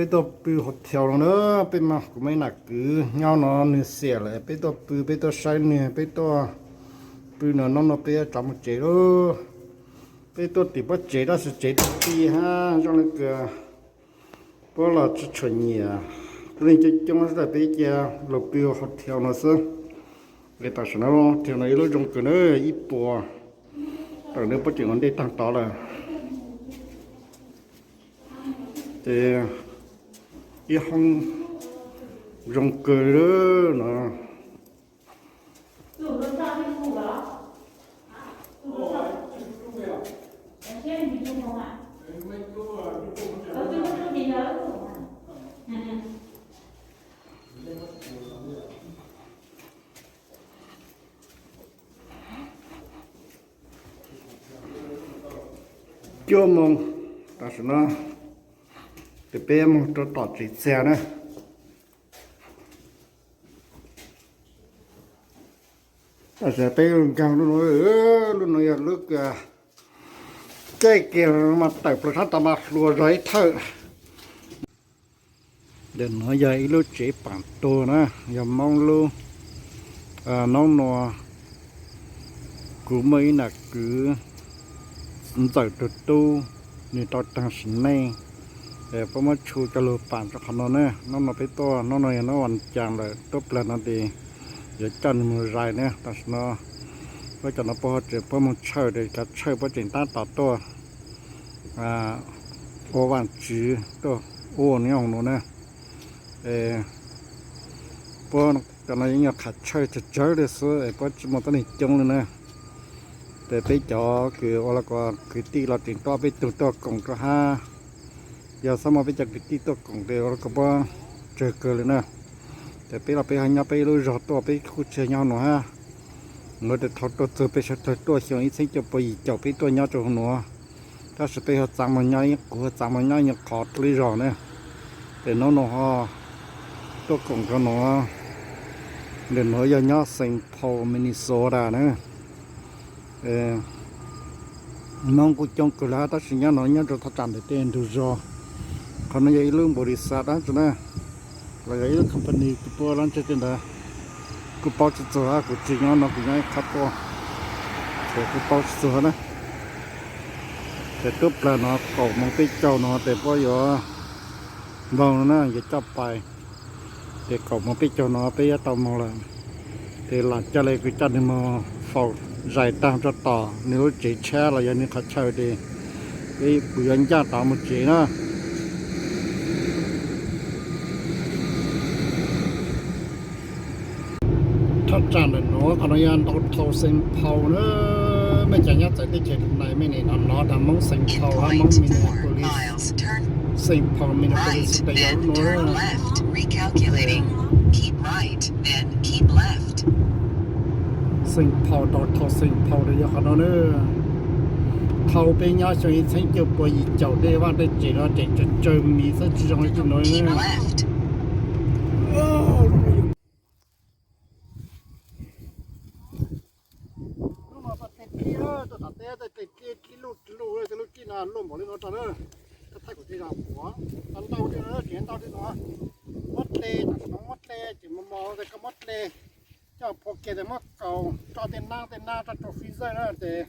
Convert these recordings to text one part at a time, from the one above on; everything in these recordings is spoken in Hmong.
Peb tuaj pw hotel no na, peb mas kuv muaj ib nam kwv nyob no nws xiam lawm, peb tuaj pw, peb tuaj saib nws, peb tuaj pw no, hnub no peb yuav rov mus tsev lauj. Peb tuaj tim pob tsev tab sis tsev dog dig hab zoo li kws puab los tsis tshua nyiam, leej coob coob xwb, peb cia los pw hotel no xwb. Tam sim no hotel no ib lub zoo kawg na, ib puas tawm nws puab tseem ua ntej taag tod lawm. Ces ib hoob zoo kawg no. Cuaj moos tam sim no, ces peb moog rua tom tsev txiag na. Tam sim peb nkaag lub nuav, lub nuav yog lub caij kiag mas tawm plaws sab tod mas hluas zog ib thawj. Ntawm nuav yog ib lub tsev paam tuag na, yog Moob lub. Hnub nuav kuv muaj ib nam kwv ntxawm tug tub, nws tau taag sim neej, puab muab tshu coj lug paam rua qhov no na. Hnub no peb tuaj, hnub no yog hnub vas caas lawm, tuaj plag no ces yuav coj nws moog zais na. Tam sim no puab cov no puab ho tseem puab moog tshawj, kav tshawj puab tseem tab tom tuaj ua vaaj tswv tuaj ua nyob hauv nuav na. Puab cov no yeej yog qhov tshawj tsawg tsawg li xwb es puab tsis muaj tuab neeg coob li na. Ces peb cov kws ua los kwv tij los tseem tuaj, peb tug tuaj koom rua hab. Yog xav muaj peb cov kwv tij tuaj koom ces ua los puab tsawg kawg li na. Ces peb los peb ho nyob peb lub zog tuaj, peb kuj tsis nyob nuav hab. Nuav tes thaum tuaj txug peb sawv daws tuaj xyoo ib txheeb cuaj pua yim caum peb tuaj nyob rua huv nuav, tab sis peb ho txaav moog nyob ib qho, txaav moog nyob ib nyuag qhov dleb zog na. Ces hnub no ho tuaj koom rua nuav, ntawm nuav yog nyob Saint Paul, Minnesota na. Moob kuj coob kawg li hab, tab sis nyob no nyob rua thaj tsam ntawm tej ntug zog. Qhov no yog ib lub npaum li xav dab tsi na, los yog ib lub company kws puab lab ntseg tej ntawd. Kuj paub tsis txug hab, kuv tsis nyob no, kuv nyob ib qhov tuaj, ces kuj paub tsis txug hab na. Ces tub plag no kaum moos peb caug no ces puab yuav npog no na, yuav coj pais. Ces kaum moos peb caug no peb yuav tau moog lawm. Ces lam coj li kuv coj nws moog faus zais taag rua tom nws lub tsev tshab los yog nws qhov chaw ces peb kuj yuav ncaaj tod moog tsev na. Thaj tsam ntawm nuav qhov no yog downtown Saint Paul na. Mej caag nyob txawv teb chaws Nais mej nim no nov tag Moob Saint Paul hab Moob Minneapolis. Saint Paul Minneapolis tas yog lub nuav. Saint Paul, downtown Saint Paul tas yog qhov no na. Thaum peb nyob xyoo ib txheeb cuaj pua yim caum tej vaaj tej tsev no tseem tsawg tsawg mis xwb, tsis zoo li tej nuav na. Lub no tej dlib, tuaj tom teb tej dlib, dlib luj dlib luj, tej lub dlib no luaj npaum li no rau na. Koj thaij kuv tej zog puav, tau ntau tej no, tseem ntau tej no. Muab dle, tam sim no muab dle, ces mos mos ces koj muab dle coj phua kiag ces muab kaus, tso tej nab tej nab tso rau freezer na, ces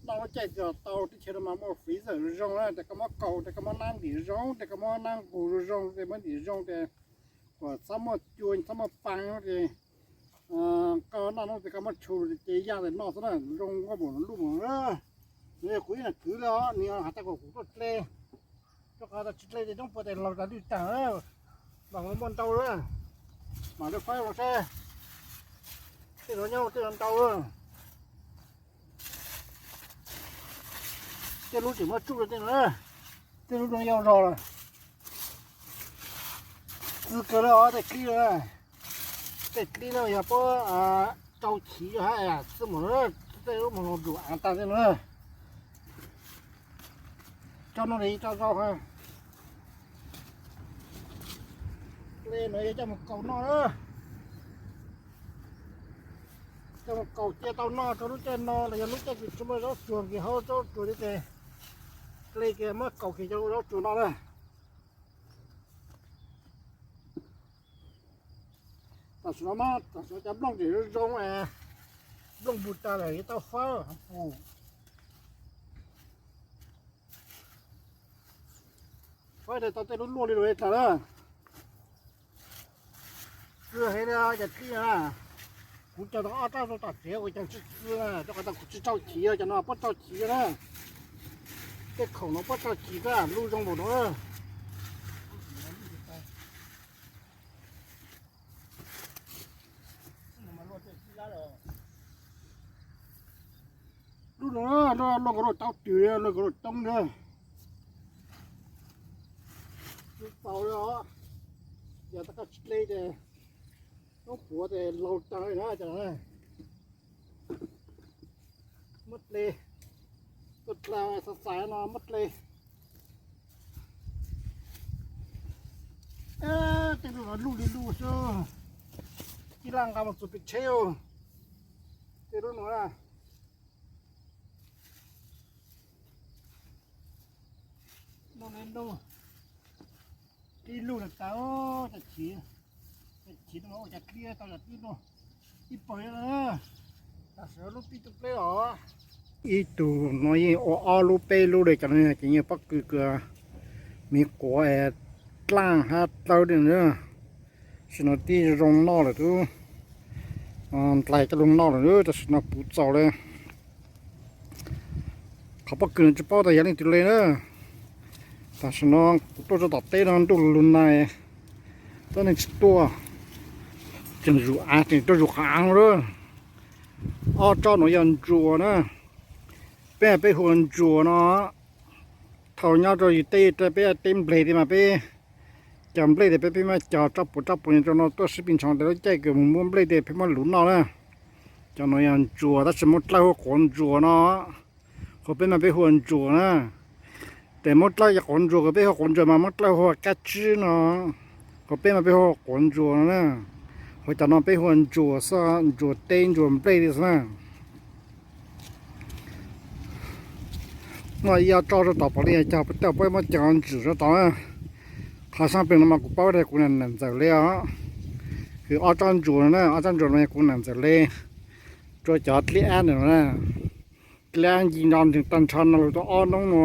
noj lub caij tsis tau, teb chaws no mas muaj freezer zoo zoo na, ces koj muab kaus, ces koj muab nab ntim zoo, ces koj muab nab nqus zoo zoo, ces muab ntim zoo, ces kom txhob muaj cua, txhob muaj paa, ces koj noj no ces koj muab tshu ces yaj ces noj xwb na, zoo nkauj npaum luj npaum na. Nws yog kuv ib nam kwv li os, nws has tas kom kuv tuaj dle, rau qhov tas tsis dle ces coob puas tes laug tas lwj taag, laug muaj ntau lawm. Mam li faib los saib, tej no nyob tej no ntau lawm. Tej lub tseem muab tsuj rau tej no, tej lub no yau zog lawm. Txwj kawg li os tej dlib no. Tej dlib no yog puab rau chiv hab xwb mas, tej lub moog lug dum aav tag tej no. Cov no li cov zog, le no yog coj moog kaus noj na. Coj moog kaus cia tau noj rau lub caij no los yog lub caij kws tsis muaj zaub tsuag kws haub zaub tsuag li ces le kws muab kaus kws coj ua zaub tsuag noj na. Tam sim no mas tam sim no cov nplooj tseem zoo zoo, nplooj npug tag lawm yuav tau fawb pus. Fawb tau tej lub luaj li lawm tas na. Xwb heev li cov tij na. Kuv cog tau ob rab rau tom tsev ua cov txi txi na, rau qhov tias kuv tsis tso chiv, cov no puab tso chiv na. Tej khoom no puab tso chiv xwb, lub zoo npaum no. Lub no luaj nkauj luaj coob na. Lub tau li os, yog tas koj tsis dle ces lub puav ces laus tas li na. Muab dle, tuaj dlha xav xav no muab dle. Tej lub no luj li luj xwb, ib laj nqa mus txug pem tsheb. Tej lub no na, luj li luj, ib lub no tas, cov chiv, cov chiv no ua cas dliab tau cov tib lub, ib pawg tam sim lub pib tus pleb os. Ib tug no yeej ua ob lub peb lub li, cov no ces yeej pob kws kws me quav dlaaj hab dlawb li na. Tam sim no tib zoo noj lawm tub, nqis coj lug noj lawm, tam sim no puv txaus li. Qhov pob kws no tsis paub tas yog leej twg le na. Tam sim no kuv tuaj rau tom teb no ntuj lug nais, tuab neeg tsis tuaj, tseem zuj av tseem tuaj zuj qhov av lawm. Ob tsob no yog ntsuas na, peb peb hu ua ntsuas no. Thaum nyob rau yus teb, peb teb nplej tiag mas peb cog nplej tias peb peb muab cog tsob puas tsob puas rau no tuaj sib pis ntshov tas lub caij kws mus muab nplej tias peb muab luv noj na. Cov no yog ntsuas tab sis muab dlawb hu quav ntsuas no. Qhov peb mas peb hu ua ntsuas na. Ces muab dlawb cov quav ntsuas kws peb hu quav ntsuas mas muab dlawb hu ua kab tsib no. Qhov peb mas peb hu ua quav ntsuas no na. Qhov cov no peb hu ua ntsuas xwb, ntsuas teb ntsuas nplej li xwb na. Muaj ib ob tsob rau tod pom li cog, tej puab muab cog ntsws rau tod. Qhov xab peem no mas kuv paub tias kuv nam ntxawm le os. Kws ob tsob ntsuas no na, ob tsob ntsuas no yog kuv nam ntxawm le. Rua cov dlib ab ntawm no na, dlib ab nci nro nteeg tag nrho no lug tau ob noob no.